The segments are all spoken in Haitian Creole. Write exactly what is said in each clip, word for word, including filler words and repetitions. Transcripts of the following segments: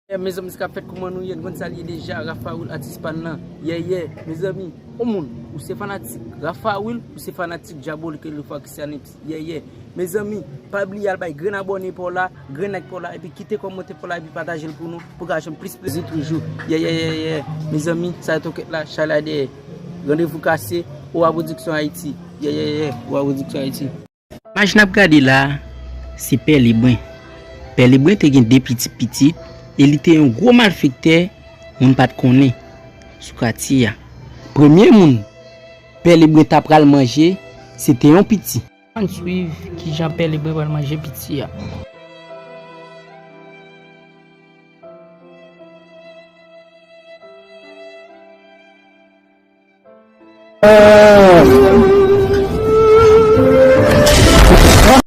Yeah, mezanmi, sa k ap fèt, kouman nou ye? Nou konn sa l ye deja, Rafael atis pa n nan. Yeah, yeah, mezanmi, yon moun, ou se fanatik Rafael, ou se fanatik Diabolique, le Fox Cyanide. Yeah, yeah. Mezanmi, pa bliye al bay grenn abòne pa w la, grenn like pa w la, epi kite kòmantè pa w la, epi pataje l pou nou, pou ka jwenn plis plezi toujou. Yeah, yeah, yeah, yeah. Mezanmi, sa yo tokèt la, chay la dèyè. Randevou kase, Owa Production Haïti. Yeah, yeah, yeah, Owa Production Haïti. Imaj n ap gade la a, se Pè Lebren. Pè Lebren te gen de pitit pitit e li te yon gwo malfektè, moun pa t konnen sou katye a. Premye moun Pè Lebren ta pral manje, se te yon piti. Ann swiv kijan Pè Lebren pral manje piti a.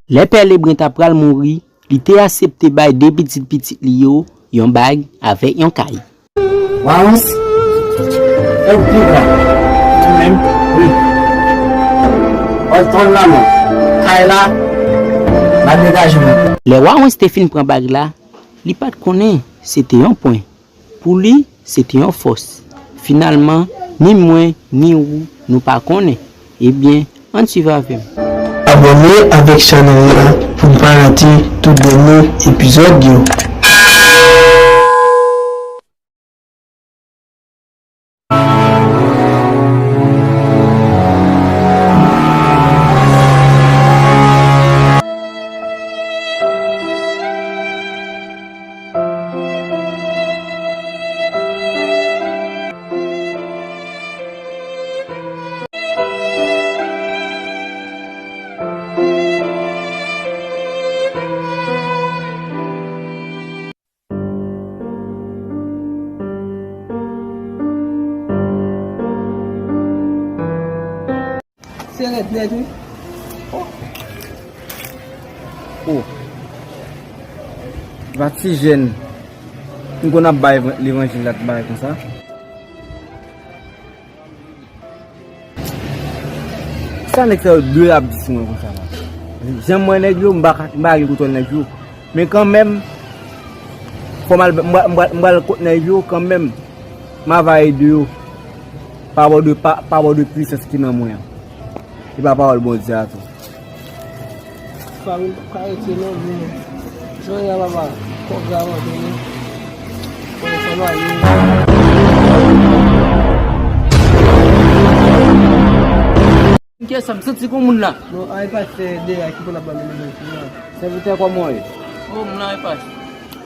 Lè Pè Lebren ta pral mouri, li te asepte bay de pitit pitit li yo yon bag avèk yon kay. Wawons, fè w pi gran. Ou menm? Wi. Òtòn lanmò. Kay la, bag degaje mwen. Lè Wawons te fin pran bag la, li pa t konnen se te yon pwen. Pou li, se te yon fòs. Finalman, ni mwen, ni ou, nou pa konnen. Ebyen, ann swiv avè m. Abòne avèk chanèl la pou n pa rate tout dènye epizòd yo. Se nèt nèt, wi. Oh. Oh. Pa ti jèn. M konn ap bay levanjil la, t bay konsa. Sa nèg sa yo dwe ap di sou mwen konsa la? Jan m wè nèg yo, m pa ka, m pa gen kontwòl nèg yo. Men kanmenm, fò m al, m pral, m pral, m pral kot nèg yo kanmenm. M ava ede yo. Pa bò de, pa, pa bò de pwisans ki nan mwen an. E pa pawòl Bondye a tou. Farin p ap ka rete non, vini. Jan y a papa, kòb la abandone. Kòb sa mare. Kiyès sa? M santi gon moun la. Non, a e pastè dèyè ki konn ap ban nou levanjil la. Sèvitè, kòman w ye? Oh, m la e pastè.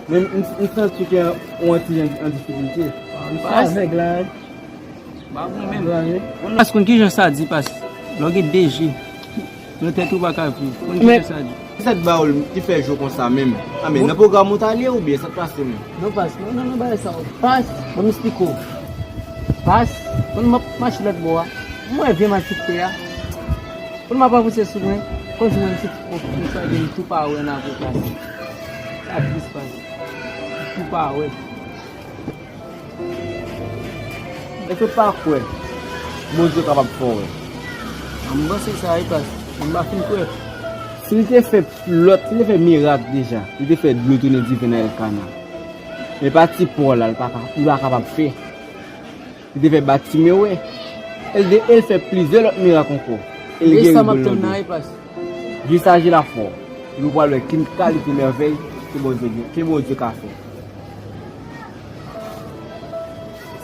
Men m, m, m santi ke w yon ti jan an difikilte. Ah, m sa avèg la. Ba bon menm. Pas, konn kijan sa di, pas? Lè w gen de je nan tèt ou, pa ka viv. Konn kijan sa di? Sa t ba w l ki fè jou konsa menm? A men, nan pwogram ou t ale oubyen sa t pase menm? Non, pas, non, non, non, bagay sa yo. Pas, ban m esplike w. Pas, konn m ap mache lòt bò a. M wè vye malfektè a. Konn m ap avanse sou mwen. Konn si mwen se ti pwòp, m sa gen tou pa wè nan avè pas. Sa tris, pas. Tou pa wè. Èske w pa kwè Bondye kapab fè w wè? A, m panse sa wi, pas, m pa fin kwè. Si l te fè lòt, si l te fè mirak deja, li te fè dlo tounen diven nan Elkana. Men pa ti pò la, li pa ka, li pa kapab fè. Li te fè Batime wè. E l de, e l fè plizyè lòt mirak ankò. E l geri moun nan de. Jis aji lafwa w, epi w pral wè ki kalite mèvèy ke Bondye gen, ke Bondye ka fè.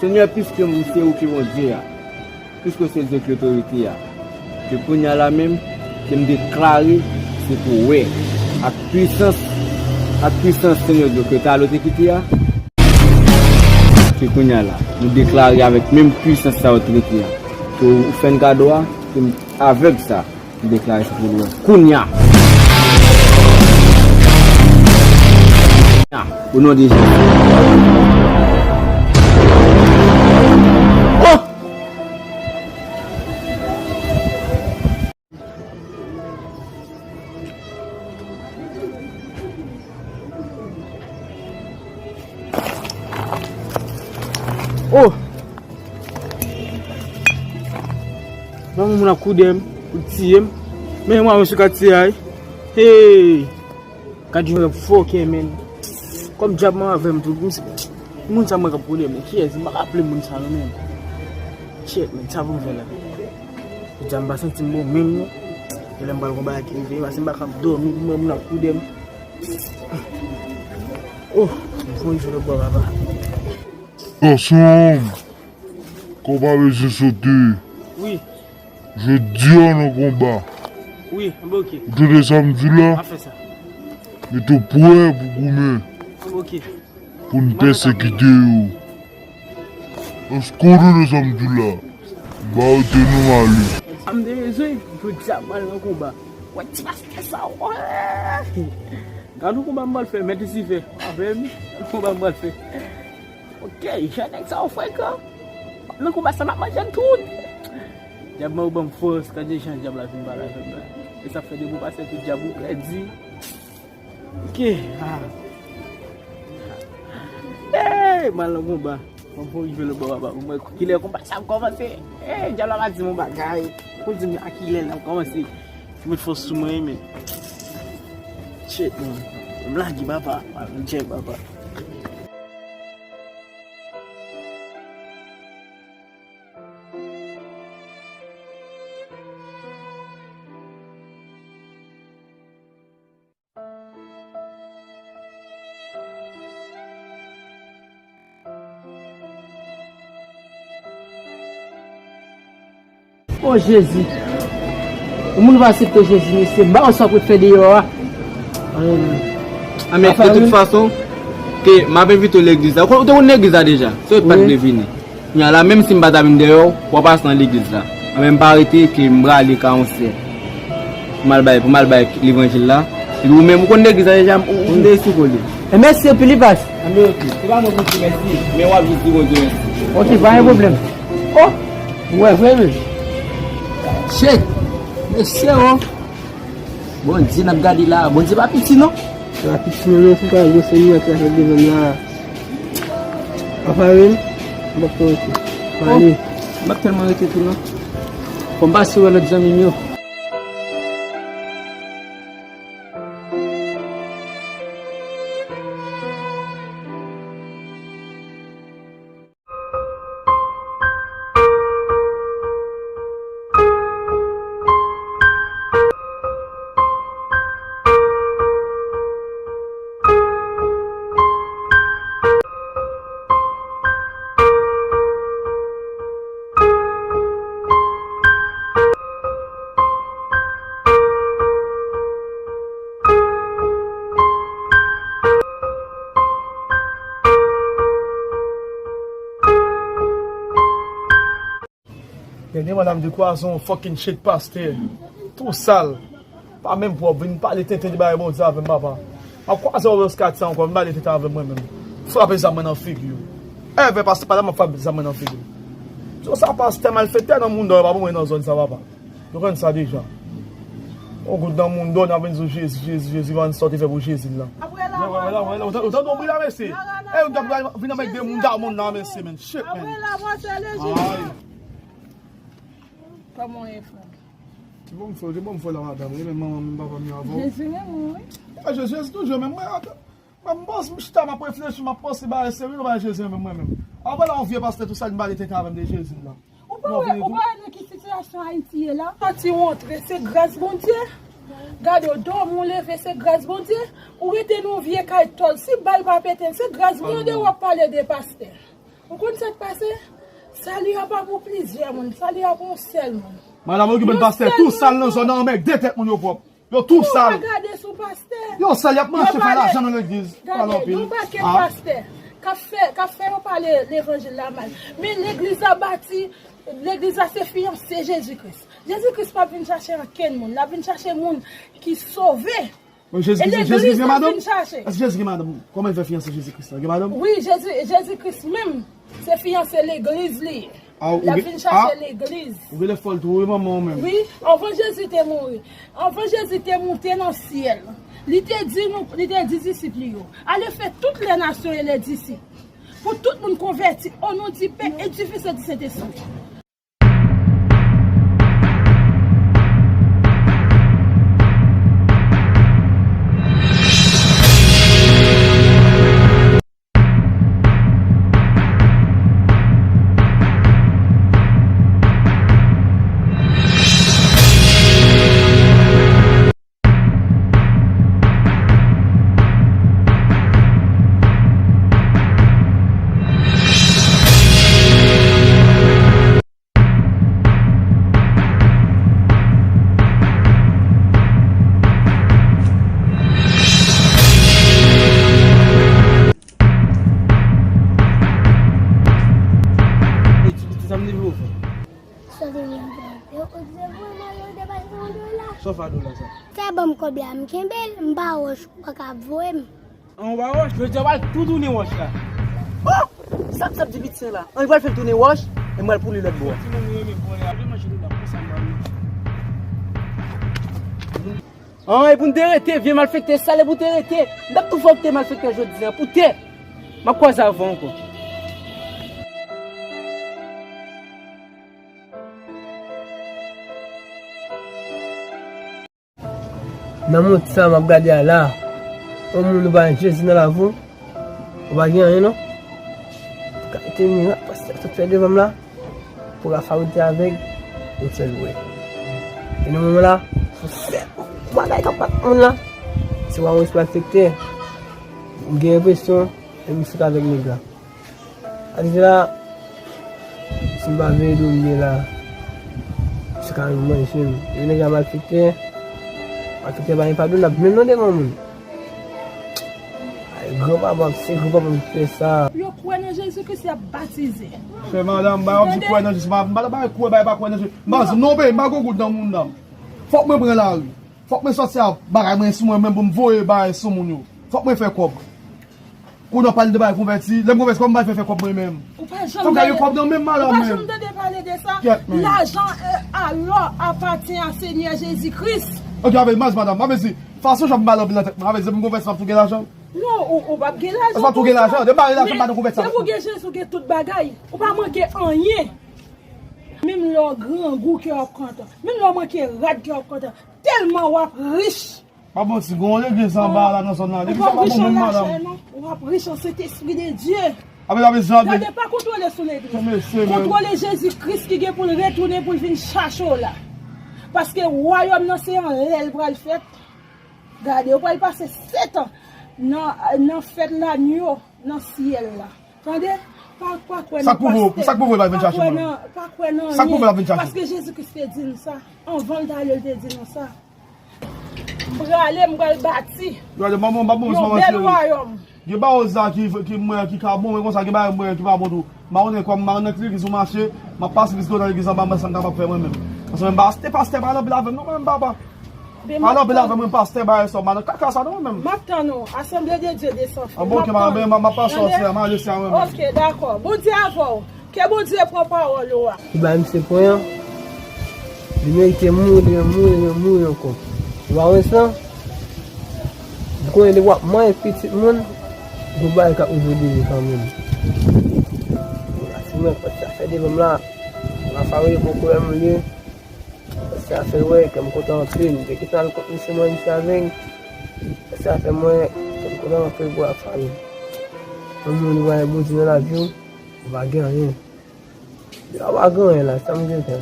Senyè, piske m se ou ki Bondye a, piske w se Dye ki otorite a, ke kounye a la menm, ke m deklare se pou w wè, ak pwisans, ak pwisans Senyè Dye ke Talo te kite a, ke kounye a la, nou deklare avèk menm pwisans sa yo te kite a, ke w fè n kado a, ke m avèg sa. M deklare se pou nou kounye a. O non de Jezi. Oh! Oh! Manman moun ap koude m, pou l tiye m. Men mwen sou katye a wi. Hey! Gad yon nèg fòkè, men. Kòm dyab mwen avè m tou, m se, moun sa mwen k ap konnen, men kiyès, m pa ka aple moun sa non, men. Shit, men, sa pou m fè la? Jodi a m pa santi m bon menm non. Genlè m pral gon bagay ki rive, paske m pa ka ap dòmi, pou mwen moun ap koudè m. Oh, m fon jwe lòt bò, papa. Gason, konba bezwen sote. Wi. Jodi a nan konba. Wi, anben oke. Ou tande sa m di la? A fè sa. Mete w prè pou goumen. Anben oke. Pou n pèsekite yo. Èske w tande sa m di la? M pa rete non, ale. Sa m te bezwen, jodi a m al nan konba. Wè ti pastè sa, wè. Gade yon konba m pral fè, mèt Lisifè. Avè m, gade yon konba m pral fè. Ok, jan nèg sa yo frekan. Nan konba sa m ap manje l tout. Dyab mwen ou ban m fòs, gade jan dyab la vin pale avè m la. E sa fè depi w pase tout dyab ou pèdi. Ok, ah. Hey, m al nan konba. Mwen pou rive lòt bò papa. Mwen kilè konba sa ap kòmanse. Hey, dyab la pa di m yon bagay. Pou di m a kilè l ap kòmanse. Met fòs sou mwen, men. Shit, man. M lage, papa. M al nan djèl, papa. O Jezi. Yon moun pa aksepte Jezi, mesye. M pa wè sa w pou fè deyò a. Amèn. Amèn. De tout fason, ke m ap envite w legliz la. Ou te konn legliz la deja? Se ou t pa t vle vini. Kounye a la, menm si m pa ta vin dèyè w, w a pase nan legliz la. Amèn. M pa rete ke m prale ka yon sè. Pou m al bay, pou m al bay levanjil la. Epi ou menm, ou konn legliz la deja, ou, ou, ou te sou kole. E mèsi anpil, wi, pas. Amèn, ok. Se pa mwen pou di mèsi, men w ap jis di Bondye mèsi. Ok, pa gen pwoblèm. Oh! Ou wè vre, men. Shit! Mesye, oh! Bondye n ap gade la. Bondye pa piti, non. Pa piti, non, non, se pa gwo semyon ki ap fè devan m la. Apa, wi, m ap fè rete. Male. M ap tèlman rete tou, non. Fò m pase wè lòt zanmi m yo. Dènye mwa la m di kwa se yon fucking shit pastè. Tou sal. Pa menm pwòp, vin pale tenten de bagay Bondye avè m, papa. M ap kwaze w Oscar sa ankò, vin pale tenten avè m mwen menm. Frape zam mwen nan figi w. Evè pastè pale m ap frape zam mwen nan figi w. Di w sa pastè malfektè nan moun dò yo pa pou mwen nan zòn sa, papa. Nou konn sa deja. Yon gout nan moun dò, n ap vin di w Jezi, Jezi, Jezi, van sa w te fè pou Jezi la. Wè, wè, wè la, wè la, ou tande yon bri la, mesye? E, ou t ap vin avèk de moun, da moun la, mesye, men. Shit, men. Ay. Kòman w ye, frè m? Ki bon m fè, ki bon m fè la, madanm, ou renmen manman m, papa m yo avè w? Jezi renmen w, wi. A, Jezi, Jezi toujou renmen mwen, ata. Mwen, m panse, m chita, m ap reflechi, m ap panse bagay serye, nou bagay Jezi renmen mwen menm. Apre la, yon vye pastè tou sal, m pale tenten avè m de Jezi la. Ou pa wè, ou pa wè nan ki sitiyasyon Ayiti ye la? Santi w antre, se gras Bondye. Gade w, dòmi w leve, se gras Bondye. Ou rete nan yon vye kay tòl, si bal pa pete l, se gras Bondye w ap pale de pastè. Ou konn sa k pase? Sali a pa pou plizyè moun, sali a pou yon sèl moun. Madanm okipe l pastè, tou sal nan zòn nan, anmède tèt moun yo pwòp. Yo tou sal. Yo pa gade sou pastè. Yo sal, y ap mache fè lajan nan legliz. Gade, yon pakèt pastè k ap fè, k ap fè yo pale levanjil la mal. Men legliz la bati, legliz la se fiyanse Jezi Kris. Jezi Kris p ap vin chache ankenn moun, l ap vin chache moun ki sove. Men Jezi Kris, Jezi Kris gen madanm? Èske Jezi gen madanm? Kòman l fè fiyanse Jezi Kris la? Gen madanm? Wi, Jezi, Jezi Kris menm, se fiyanse legliz li ye. L ap vin chache legliz. Ou genlè fòl tou, wi, manman w menm. Wi, anvan Jezi te mouri, anvan Jezi te moute nan syèl, li te di nou, li te di disip li yo, ale fè toutes les nations et les disciples. Pou tout moun konvèti, o non di Pè e di Fis e di Sentespri. Sa w fè a dola sa? Sa ban m kòb la, m kenbe l, m pa wòch, ou pa ka voye m. An, ou pa wòch? Jodi a, w al tou tounen wòch la. Oh! Sa m sot di piti an la? An, li pral fè l tounen wòch, e m pral pou li lòt bò. Ti moun renmen vòlè, ap manje dola konsa, m pa wòch. An, e pou n te rete, vye malfektè sal, e pou n te rete. M t ap tou fè w te malfektè jodi a, poutèt. M ap kwaze avè w ankò. Nan mond sa m ap gade a la, yon moun ou pa gen Jezi nan lavi w, ou pa gen anyen non. Kalite mirak pastè sot fè devan m la, pou Rafael te avèg, yon sèl wè. E nan moman la, yon sèl bagay k ap bat moun la, se Wawens malfektè. M gen enpresyon, e misye k avèg nèg la. Sa vle di la, si m pa veye dwòl byen la, se ka manje m. Yo nèg la malfektè, malfektè pa gen padonab menm non devan moun. Ay, granpapa m, se granpapa m ki fè sa. Yo kwè nan Jezi Kris, y ap batize. Chè madanm, ba yo di kwè nan Jezi, m pa, m pa ta bay kwè, bay pa kwè nan Jezi. M pa non peyi, m pa gon goud nan moun nan. Fòk mwen pran lari. Fòk mwen sòti ak bagay mwen sou mwen menm pou m voye bagay sou moun yo. Fòk mwen fè kòb. Kounye a w pale de bagay konvèti. Lè m konvèti, kòman m pral fè fè kòb mwen menm? Ou pa janm tande, ou pa janm tande pale de sa. Lajan, euh, alò apatyen a Senyè Jezi Kris. Ok, avè, mas madanm, avè di, fason jan m pale anpil nan tèt mwen, avè di, m konvèti, m ap tou gen lajan. Non, ou, ou p ap gen lajan konsa. M ap tou gen lajan, de m pa gen lajan, m pa nan konvèti. Depi w gen Jezi, w gen tout bagay. Ou pa manke anyen. Menm lè w grangou, kè w ap kontan. Menm lè w manke rad, kè w ap kontan. Tèlman w ap rich. Pa manti, gon legliz anba la nan zòn nan. Legliz sa pa bon menm, madanm. Ou ap rich an Sentespri de Dye. Amen, amen, amen. Gade, pa kontwole sou legliz. Kontwole Jezi Kris ki gen pou l retounen pou l vin chache w la. Paske wayòm nan se anlè l pral fèt. Gade, yo pral pase sèt an nan, nan fèt lanyo nan syèl la. Tande? Pa, pa kwè nan pastè. Sa k pwouve w, sa k pwouve w pa vin chache mwen? Pa kwè nan, pa kwè nan anyen. Sa k pwouve w ap vin chache? Paske Jezi Kris te di n sa. Anvan l t ale, l te di nou sa. M prale, m pral bati yon bèl wayòm. Gen bagay sa ki, ki m wè ki ka bon, men konsa gen bagay m wè ki pa bon tou. M pa konnen kòm m pa nan legliz ou mache, m ap pase legliz nan legliz anba, m wè sa m kapab fè mwen menm. Paske mwen m pa achte pastè pa nan bil avè m non, mwen menm papa. Alò, bèl avè mwen, pastè, bagay sa, madan kaka sa, non, mwen menm. M ap tann ou, Asanble de Dye de San Fon. Ah, bon, ok, m ap, m ap, m ap pase a, m ale se a mwen menm. Ok, dakò. Bondye avè w. Ke Bondye pran pawòl ou a. Li bay misye pwen an. Li merite mouri, li mouri, li mouri ankò. Ou pa wè sa? Ou konnen depi w ap manyen pitit moun, gon bagay k ap rive de li kanmenm. Ou la, si mwen, sa fè devan m la. Rafael poko wè m li. Sa fè wè kè m kontan anpil. M te gentan al kot misye, mwen, misye avè m. Sa fè mwen kè m kontan anpil pou Rafael. Yon moun ou pa gen Bondye nan lavi w, ou pa gen anyen. Deja w pa gen anyen la, sa m gen fè?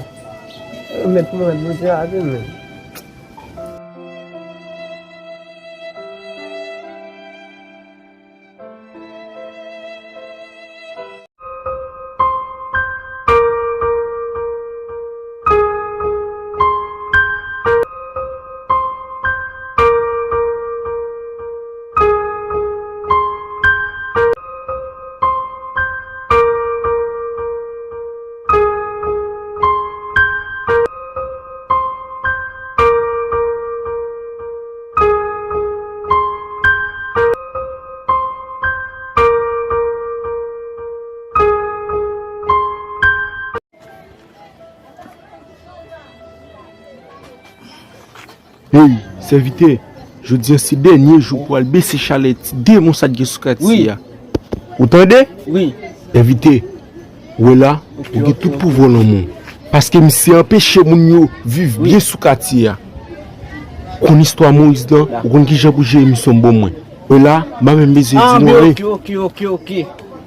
Mèt mwen, Bondye avè m menm. Hey, sèvitè, jodi a se dènye jou pou al bese chalè ti demon sa t gen sou katye a. Ou tande? Wi. Sèvitè, ou wè la, ou gen tout pouvwa w nan men w. Paske misye anpeche moun yo viv byen sou katye a. Ou konn istwa Moyiz lan, ou konn kijan pou jere misyon m ban mwen. Ou wè la, m pa menm bezwen di nou anyen. Ok, ok, ok, ok.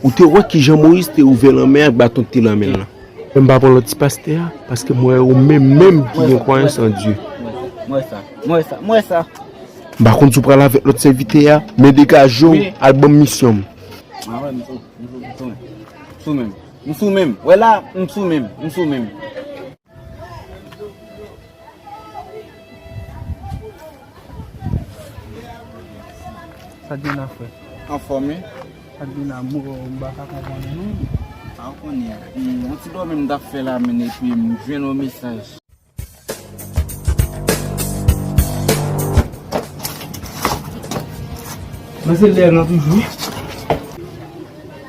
Ou te wè kijan Moyiz te ouvè lanmè a ak baton k te nan men l lan. Men m pa pran lòt ti pastè a, paske m wè ou menm menm ki gen kwayans an Dye. M wè sa, m wè sa, m wè sa. M pa konn si w pral avèk lòt sèvitè a, men degaje w, al ban m misyon m. Ah, wè, m sou, m sou, m sou menm. M sou menm. M sou menm. Wè la, m sou menm. M sou menm. Sa t gen la, frè? Anfòm, wi. Sa t gen la, m, m pa ka konprann ou non. A, ou konnen, m, yon ti dòmi m t ap fè la, men epi m jwenn yon mesaj. Mwen se lè nan toujou.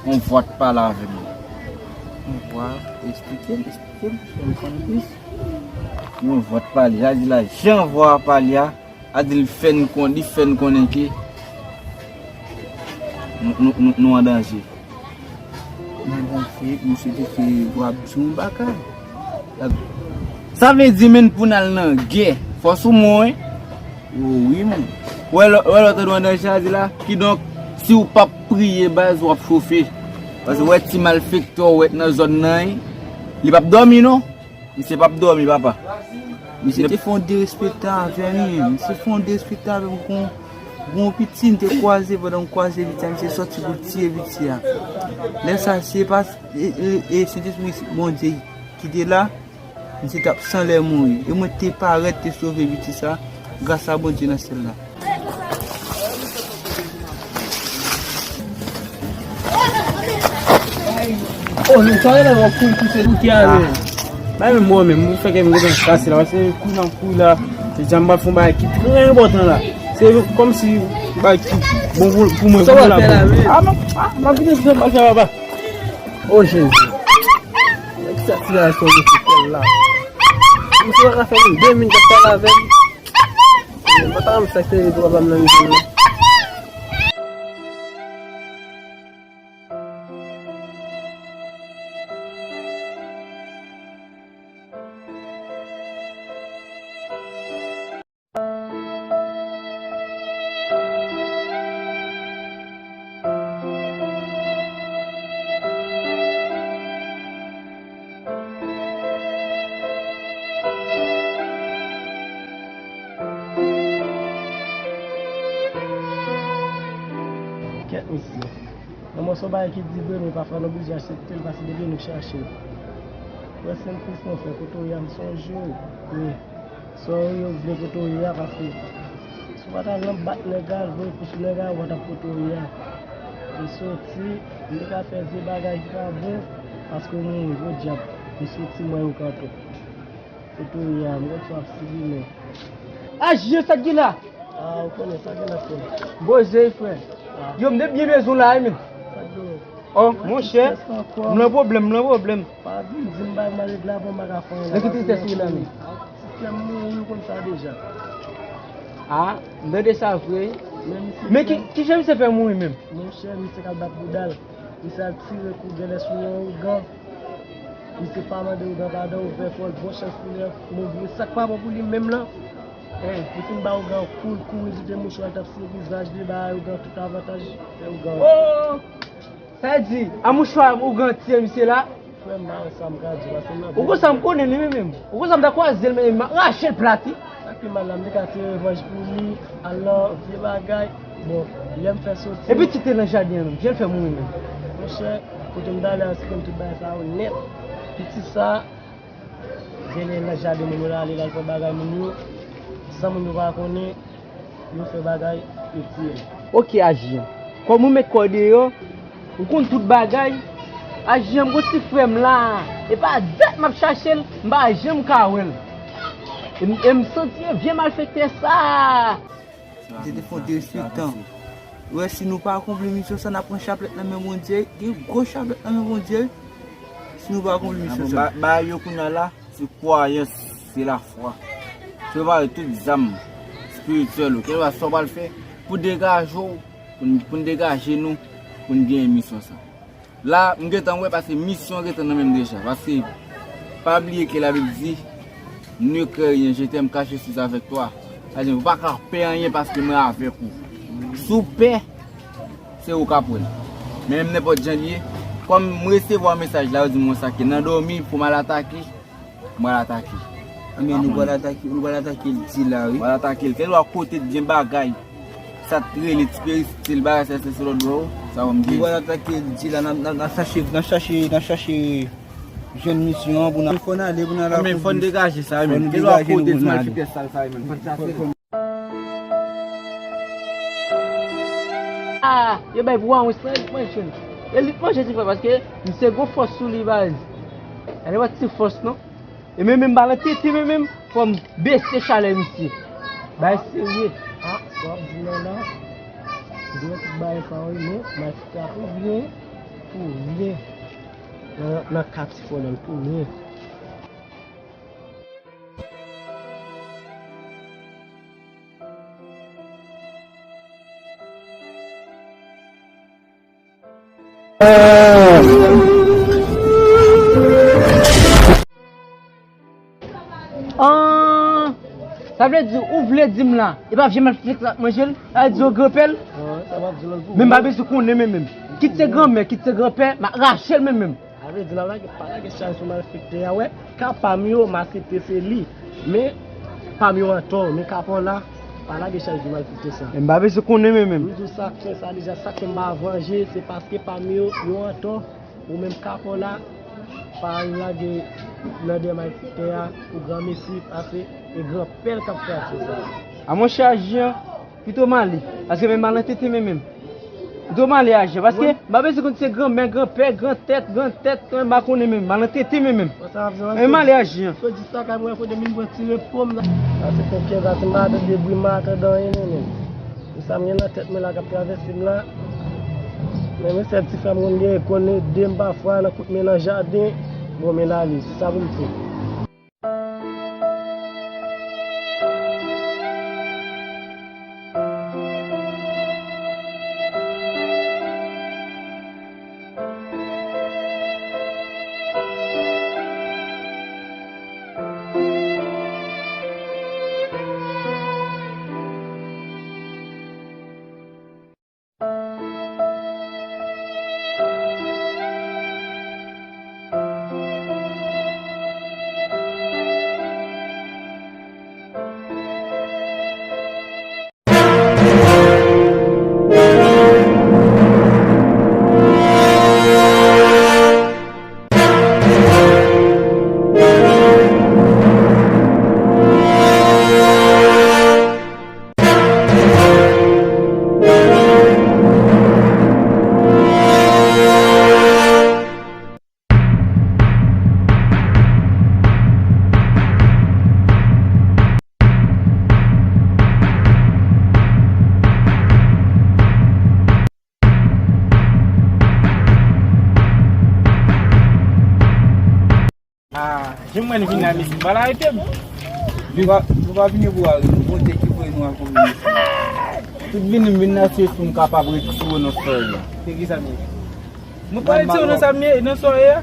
Yon vwa t pale avè m. Yon vwa, eksplike m, eksplike m, fè m konn plis. Yon vwa t pale, sa di la, jan vwa a pale a, a di l fè n kon, li fè n konnen ke nou, nou, nou, nou an danje. Men bon, frè, misye te fè w ap di yon bagay. Sa vle di, menm pou n al nan gè, fò sou mwen, wi. O, wi, men. Wè lò, wè lò tande w an danje a di la. Kidonk, si w p ap priye, baz, w ap chofe. Paske wè ti malfektè w wè nan zòn nan, li p ap dòmi, non. Misye p ap dòmi, papa. Misye te fè yon derespektan avè m, misye fè yon derespektan avè m kon, kon piti m te kwaze, pandan m kwaze piti a, misye sòti pou l tiye piti a. Lè sa, se pa, e, e, e, Sentespri Bondye ki te la, misye t ap san lè mouri. E mwen te parèt, te sove piti sa, gras a Bondye nan syèl la. Oh, nou sa wè nan w ap kouri pouse bouke a, men. Bay men mwen menm, mwen fè kè m gentan kase la, se kouri nan kouri la, se jan m ap fè yon bagay ki trè enpòtan la. Se kòmsi bagay ki bon pou, pou mwen, pou mwen la. Sa w ap fè la, men? Ah, m ap, ah, m ap vin fè, m ap fè papa. Oh, Jezi. Nèg sa ti la sou fè kòl la. Misye pa ka fè menm de minit ap pale avè m. Mwen pa ta renmen sa k te rive papa m nan mitan nan. Kèt mesye. Yon mòso bagay ki di vre, men pafwa nou oblije aksepte l, paske depi nou chache l. Wè, Sentespri Bondye, kote w ye a, m sonje w. Wi. Sa w ye, w vle kote w ye a, paske si w pa t al nan bak nèg la, al voye kou sou nèg la, w pa t ap kote w ye a. M soti, m te ka fè vye bagay ki pa bon, paske w mouri, podyab. M soti, m wè yo kanpe. Kote w ye a, m konn sa w ap sibi, men. A, Jezi, sa k gen la? Ah, ou konnen sa gen la, frè. Bondye, frè. Ah. Yo, m te byen bezwen w la, wi, men. Sa k gen? Oh, monchè, m nan pwoblèm, m nan pwoblèm. Pa vin di m bay malèd la, bon, m pa ka fè anyen la. Nan ki tristès ou ye la, men? Sistèm mouri, ou konn sa deja. Ah, m tande sa vre. Men ki, ki jan misye fè mouri menm? Monchè, misye k al bat bouda l. Misye al tire kou genlè sou yon ougan. Misye pa mande ougan padan, ouvè kò l, bon chans pou li, move sa k pa bon pou li menm lan. Li fin ba ougan kou, l kouri kite mouchwa l t ap siye vizaj li, bay ougan tout avantaj, fè ougan. Oh! Sa vle di, a mouchwa ougan tiye misye la? Frè m, pa wè sa m ka di, paske m nan... Ou konn sa m konnen li menm menm. Ou konn sa m ta kwaze l menm, m ap rache l plat, wi. Sa k pi mal la, m te ka tire revanj pou li, al nan vye bagay. Bon, lè m fè soti. E pitit te nan jaden an menm, jan l fè mouri menm? Monchè, kote m t ale a, se konn tout bagay sa yo nèt. Pitit sa, genlè nan jaden moun yo l ale, l al fè bagay moun yo, san moun yo pa konnen, yo fè bagay, yo tiye l. Ok, Ajiyan. Kòm ou met kò w deyò, ou konn tout bagay. Ajiyan, m gon ti frè m la. E pa dat m ap chache l, m pa janm ka wè l. E m, e m santi vye malfektè sa. Misye te fè yon derespektan. Ou wè, si nou pa akonpli misyon sa, n ap pran chaplèt nan men Bondye. Gen gwo chaplèt nan men Bondye. Si nou pa akonpli misyon sa. Ba, ba yo kounye a la, se kwayans, se lafwa. Prepare tout zam espirityèl ou, kèlkeswa sa w pral fè, pou degaje w, pou n, pou n degaje nou, pou n genyen misyon sa. La, m gentan wè, paske misyon gentan nan men m deja. Paske, pa bliye ke Labib di, ne crains rien, je t'aime, car je suis avec toi. Sa vle di, ou pa ka pè anyen paske mwen avèk ou. Si w pè, se ou k ap wè l. Men menm nenpòt jan l ye, kòm m resevwa mesaj la, yo di mwen sa ke nan dòmi pou m al atake, m pral atake. Anben, nou pral atake, nou pral atake l di la, wi. Pral atake l. Kèlkeswa kote t gen bagay, sa t rele ti peristil, bagay sa, se lòt bò, sa w di. Nou pral atake l di la, n ap, n ap, n ap chache, n ap chache, n ap chache jwenn misyon an pou n al. Fò n ale, pou n al akonpli. Anben, fò n degaje sa, wi, men. Kèlkeswa kote ti malfektè sal sa, wi, men. Fò n chase l. Ah, yo bay pou Wawons lan, elit manje l. Elit manje ti frè, paske misye gon fòs sou li, baz. Gade pa ti fòs, non. E men menm balan tete, men menm, fò m bese chalè misye. Bay serye. Ah, sa w ap di la la. Gen tout bagay pa yo, men malfektè a pou byen, pou byen. Nan, nan ka ti fò nan pou byen. An, sa vle di, ou vle di m la, e pa vye malfektè k ap manje l, sa vle di yo granpè l? Men m pa bezwen konnen menm menm. Kit se granmè, kit se granpè, m ap rache l menm menm. Sa vle di n ap lage, pa lage chay sou malfektè a, wè. Ka pa m yo, m aksepte se li. Men, pa m yo antò, men ka pa w la, pa lage chay sou malfektè sa. M pa bezwen konnen menm menm. M di w sa k fè sa deja, sa k fè m pa vanje, se paske pa m yo, yo antò. Ou menm ka pa w la, pa al lage nan dèyè malfektè a, pou granmesi pase, e granpè l k ap fè aksyon sa. A monchè, aji an, pito m ale, paske men m al nan tenten menm menm. Pito m ale aji an, paske m pa bezwen konn se granmè, granpè, gran tèt, gran tèt, m pa konnen menm, m al nan tenten menm menm. Men m ale aji an. Yo di sa kay mwen kote m vin pran ti repo m la. Sa se konfyans la, si m pa tande bri, m pa tande anyen menm menm. Pou sa m gen nan tèt mwen la k ap travèse m la. Men mesye ti frè m konn gen, konn ede m pafwa nan kout men nan jaden. Bon, men n ale, se sa pou m fè. Ah, jan mwen vin la, mesye, pa arete m. Nou pa, nou pa vini pou arete, Bondye ki voye nou al konbine. Tout vini m vin la, se pou m kapab retire w nan sòy la. Se ki sa m ye? Mwen pa retire w nan sa m ye, nan sòy la.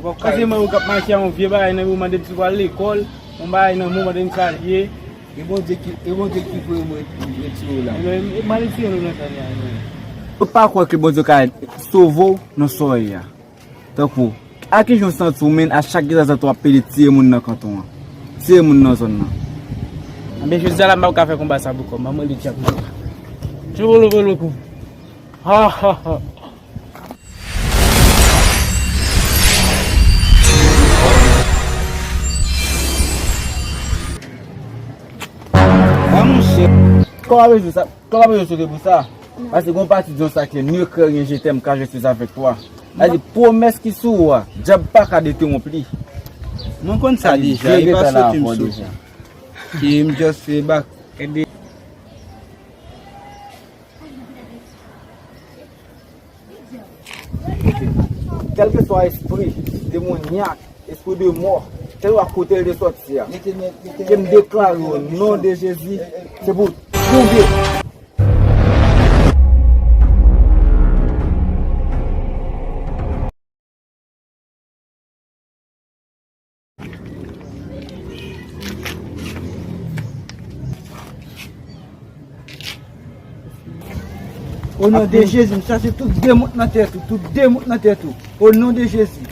Paske mwen ou k ap mache a yon vye bagay nan men w, mande m si w al lekòl, yon bagay nan men w, mande m sa l ye. E Bondye ki, e Bondye ki voye mwen retire w la. Ebyen, e mal retire nou nan sa n ye a, ebyen. Ou pa kwè ke Bondye ka sove w nan sòy la? Tankou, a ki jan w santi w menm a chak ki zazat w ap pede tiye moun nan kanton an? Tiye moun nan zòn nan. Ebyen, jodi a la, m p ap ka fè konba sa pou kò m. Ban mwen li djab. Tchou volo volo kou. Ha, ha, ha. A monchè. Kò a bezwen sa. Kò pa bezwen sote pou sa. Paske gon pati di yon sa klè, ne crains rien, je t'aime, car je suis avec toi. Sa di pwomès ki sou ou a, dyab pa ka detwonp li. Mwen konn sa deja, e pa soti m soti. Ki m just fè bak. Kèlkeswa espri demonyak, espri de mò, kèlkeswa kote l te sòti a, ke m deklare o non de Jezi, se pou tonbe. O non de Jezi, m chache tout demon k nan tèt ou, tout demon k nan tèt ou. O non de Jezi.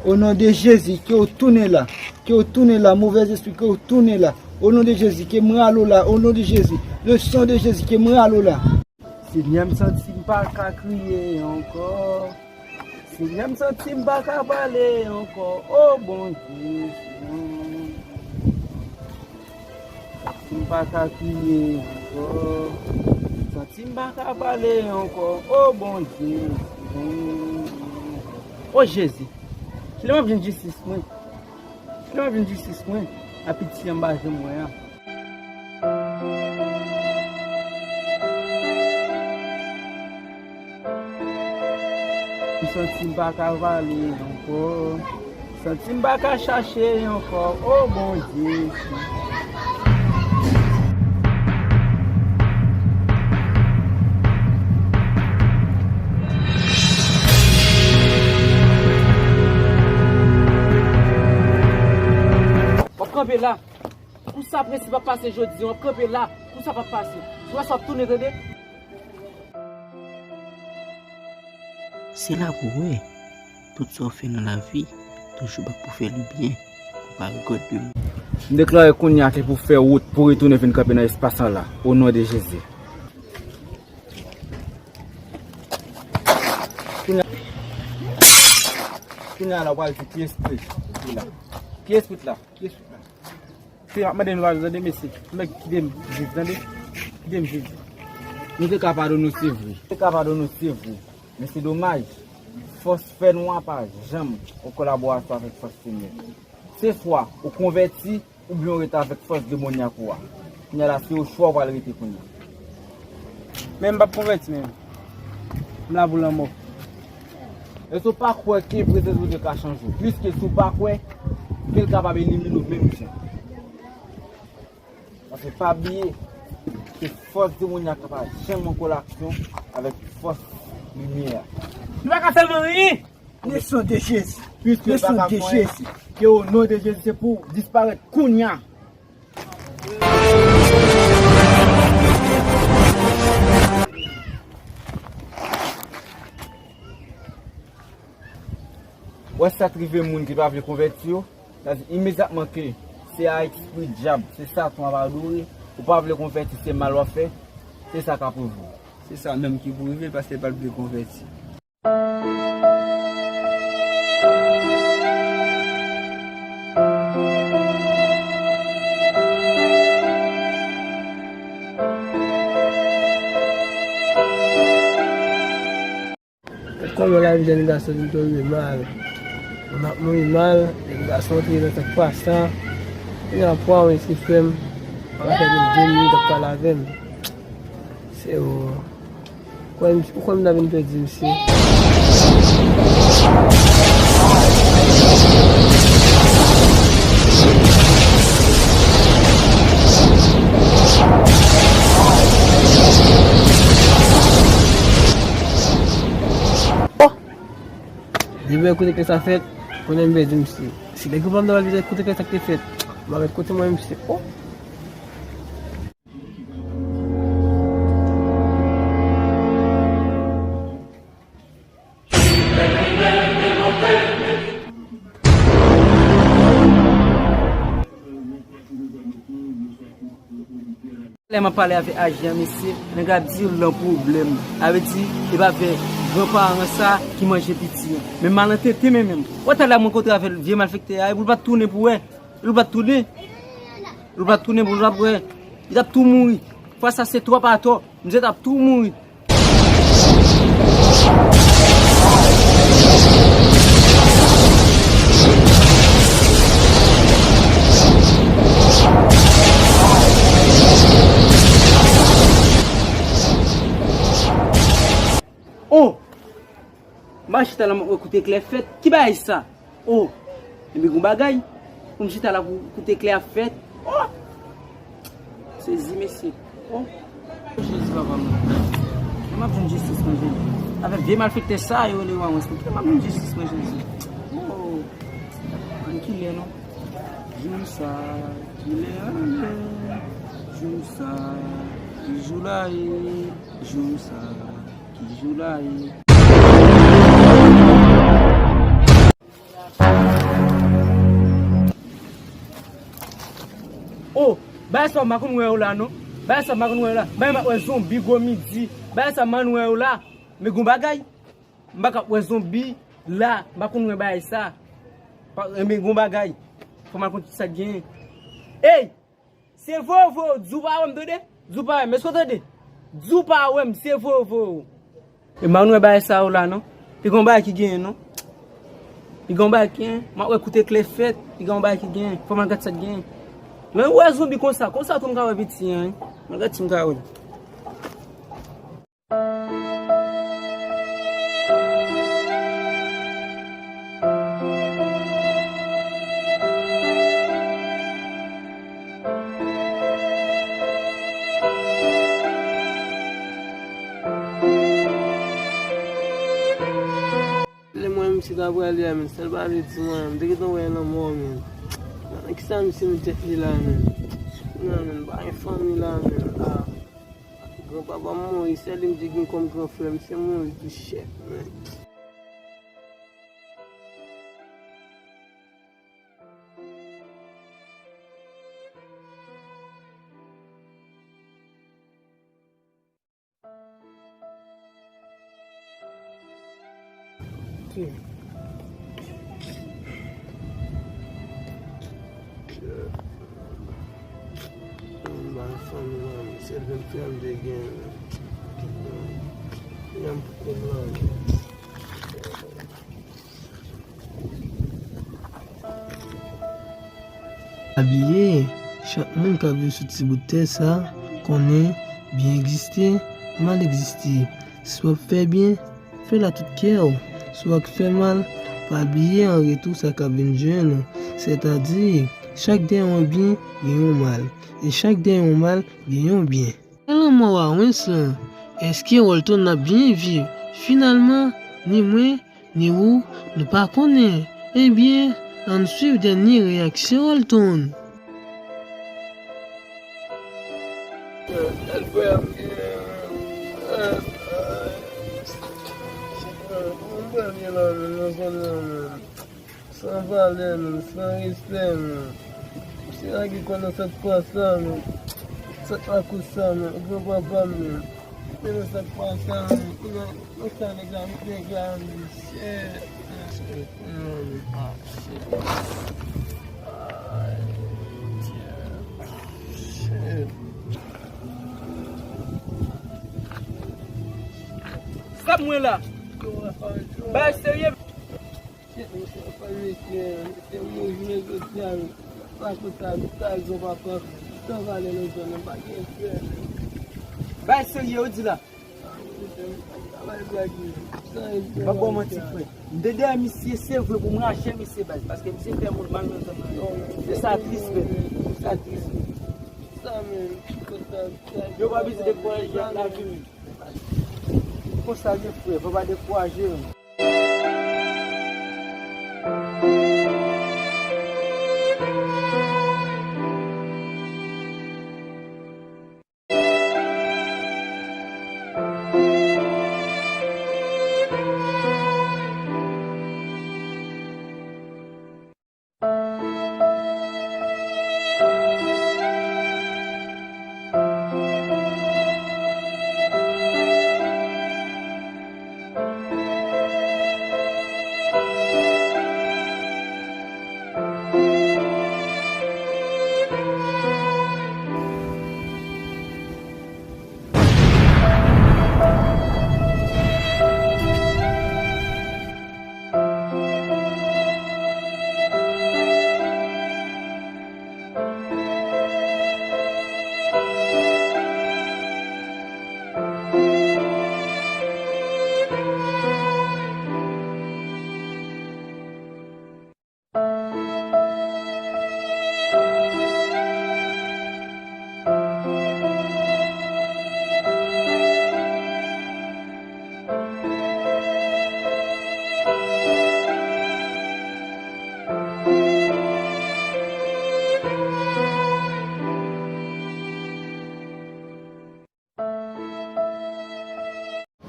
O non de Jezi, ke w tounen la. Ke w tounen la, movèz espri, ke w tounen la. O non de Jezi, ke m rale w la. O non de Jezi, le sang de Jésus, ke m rale w la. Senyè, m santi m pa ka kriye ankò. Senyè, m santi m pa ka pale ankò. O Bondye, Senyè. Santi m pa ka kriye ankò. Santi m pa ka pale ankò. O Bondye, Senyè. O Jezi, kilè m ap jwenn jistis mwen? Kilè m ap jwenn jistis mwen? A piti an m pa janm wè a. Si m pa ka pale ankò, santi m pa ka chache ankò, o Bondye. W ap kanpe la. Kou sa prensip ap pase jodi a, w ap kanpe la. Kou sa p ap pase. Si w wè sa w ap tounen, tande. Se la pou w wè, tout sa w fè nan lavi, toujou bat pou fè li byen, pou pa regèt demen. M deklare kounye a ke pou fè wout pou retounen vin kanpe nan espas lan la, o non de Jezi. Kounye a, kounye a la, w pral di kiyès ki la. Kiyès ki la? Kiyès ki la? Se ap mande nou padon, tande, mesye. Nèg kite m viv, tande. Kite m viv. Nou te ka padone w, se vre. Nou te ka padone w, se vre. Men se domaj, fòs fè nwa pa janm an kolaborasyon avèk fòs limyè. Se swa ou konvèti, oubyen ou rete avèk fòs demonyak ou a. Kounye a la, se yon chwa ou pral rete kounye a. Men m p ap konvèti menm. M la pou lanmò. Èske w pa kwè ke prezans Bondye ka chanje w? Piske si w pa kwè, ke l kapab elimine w menm jan. Paske pa bliye, ke fòs demonyak la pa janm an kolaksyon avèk fòs limyè a. Nou pa ka fè m anyen! Le sang de Jésus. Piske l pa ka fè anyen, ke o non de Jezi, se pou w disparèt kounye a. Wè sa t rive moun ki pa vle konvèti yo, sa di imedyatman ke se a espri dyab, se Satan w ap adore, ou pa vle konvèti, se mal w ap fè, se sa k ap rive w. Se sa menm ki pou rive l paske l pa t vle konvèti. Kòman lavi jèn gason vin twò rive mal? Moun ap mouri mal, jèn gason antre nan sa k pa sa. Kounye a pwa mwen eski frè m, pa ka fè menm de minit ap pale avè m. Se ou. Ou kwè m, ou kwè m ta vin pèdi misye? Oh! Depi kote ke sa fèt, konnen m pèdi misye. Si nèg yo pa m ta pral vin kote ke sa k te fèt, m pa mèt kote mwen misye. Oh! Lè m ap pale avèk ajan an, mesye, nèg la ap di l nan pwoblèm. Sa vle di, e pa vre, granparan sa ki manje piti an. Men m al nan tenten men menm. Wè talè a m rankontre avèk vye malfektè a, epi l pa t tounen pou wè. Li pa t tounen. Li pa t tounen pou l t ap wè. Li t ap tou mouri. Fwa sa se twòp atò. Misye t ap tou mouri. Oh! M pa chita la, m ap wè kout eklè fèt. Ki bagay sa? Oh! Epi gon bagay. Pou m chita la pou kout eklè ap fèt. Oh! Sezi, mesye. Oh! Jezi, papa m. Lè m ap jwenn jistis mwen, Jezi. Avèk vye malfektè sa yo rele Wawans. Lè m ap jwenn jistis mwen, Jezi. Oh! Ann kilè non? Jou sa, kilè anlè? Jou sa, ki jou la ye? Jou sa. Ki jou la ye? Oh, bagay sa m pa konn wè yo la non. Bagay sa m pa konn wè yo la. Bagay m ap wè zonbi gwo midi. Bagay sa m pa konn wè yo la. Men gon bagay. M pa ka wè zonbi la. M pa konn wè bagay sa. Pa, men gon bagay. Fò m al konn ki sa k genyen. Ey! Se vre w, vre w, di w pa wè m, tande? Di w pa wè m, èske w tande? Di w pa wè m, se vre w, vre w. E m pa konn wè bagay sa yo la, non. Pi gon bagay ki genyen, non. Pi gon bagay ki genyen, m ap wè kout eklè fèt, pi gon bagay ki genyen. Fò m al gad sa k genyen. Lè m wè zonbi konsa, konsa tou m ka wè piti an, wi. M al gad si m ka wè l. Misye ta prale a, men, sa l pa vle di mwen, m te gentan wè l anmò, men. Nan kisa misye met tèt li la, men? Nan, men, pa gen fanmi la, men. Ah, granpapa m mouri, sèl li m te gen kòm gran frè, misye mouri tou chèf, men. Mwen ba fanmi mwen, se venntrè m te gen. Yon pou kòb la. Pa bliye, chak moun k ap viv sou ti bout tè sa konnen byen egziste, mal egziste. Si w ap fè byen, fè l ak tout kè w. Si w ap fè mal, pa bliye an retou sa k ap vin jwenn ou. Sètadi, chak dèyè yon byen, gen yon mal. E chak dèyè yon mal, gen yon byen. Nan lanmò Owens lan, èske Walton ap byen viv? Finalman, ni mwen, ni ou, nou pa konnen. Ebyen, ann swiv dènye reyaksyon Walton. San valè, menm, san respè, menm. Misye lage kò nan sant pa sa, menm. Sant lakou sa, menm. Granpapa m, menm. Misye nan sant pa sa, menm. Kounye a, nan sa nèg la met nèg la, menm. Shit. Shit, menm. Ah, shit. Ay, Dye. Shit. Sa mwen la. Bay serye. Shit, mesye, anpil mesye, mesye, mwen jounen jodi a, pa konsa, nou trayizon papa, san valè nan zòn nan, pa gen frè. Bay serye, ou di la. Bay blag, mesye, san respè. Pa ba w manti, frè. M te dèyè misye, se vre, pou m rache misye, baz, paske misye fè moun mal nan zòn nan. E sa tris, frè. Sa tris. Sa menm, konsa, yo pa bezwen dekouraje ak lavi, menm. Konsa gen frè, fò pa dekouraje, menm.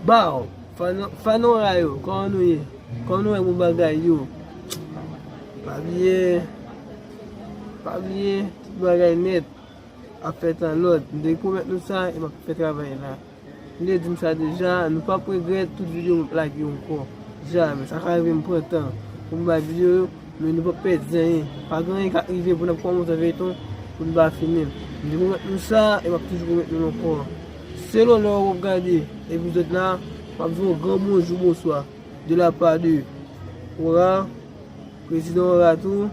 Baw, fanora yo, kòman nou ye? Kòman nou wè bon bagay yo? Pa bliye, pa bliye, tout bagay nèt ap fèt an lòd. M te pwomèt nou sa, e m ap fè travay la. M te di m sa deja, nou p ap regrèt tout videyo m ap lage yo ankò. Jamè, sa ka rive m pran tan pou m bay videyo yo, men nou p ap pèdi anyen. Pa gen anyen k ap rive pou n ap kòmanse feyton pou n pa fini l. M te pwomèt nou sa, e m ap toujou pwomèt nou l ankò. Selon lè w ap gade epizòd la, m ap di w yon gran bonjou, bonswa, de la pa de Ora, prezidan Ora tou.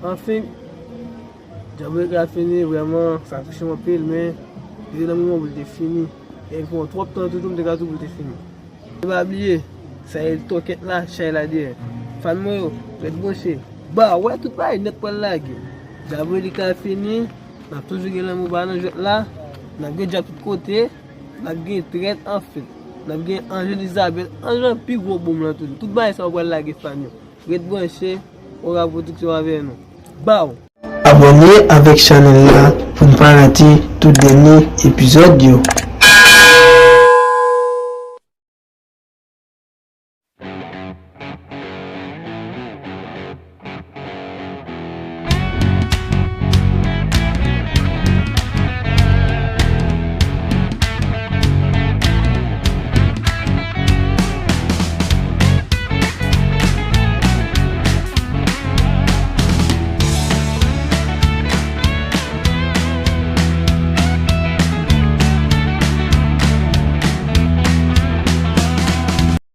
Anfen, Dyabolik la fini, vrèman, sa touche m anpil, men li te nan moman pou l te fini. E l pran twòp tan toujou, m te ka di w pou l te fini. E pa bliye, sa e tòkèt la, chay la dèyè. Fan mwen yo, ret branche. Ba, wè tout bagay nèt pral lage. Dyabolik la fini, n ap toujou gen lanmou ba nan jwèt la, n ap gen djab tout kote, n ap gen trèt, anfen. N ap gen Angel Isabel, Angel pi gwo boom lan toujou. Tout bagay sa yo pral lage fan yo. Ret branche, Ora Production avè nou. Baw! Abòne avèk chanèl la pou n pa rate tout dènye epizòd yo.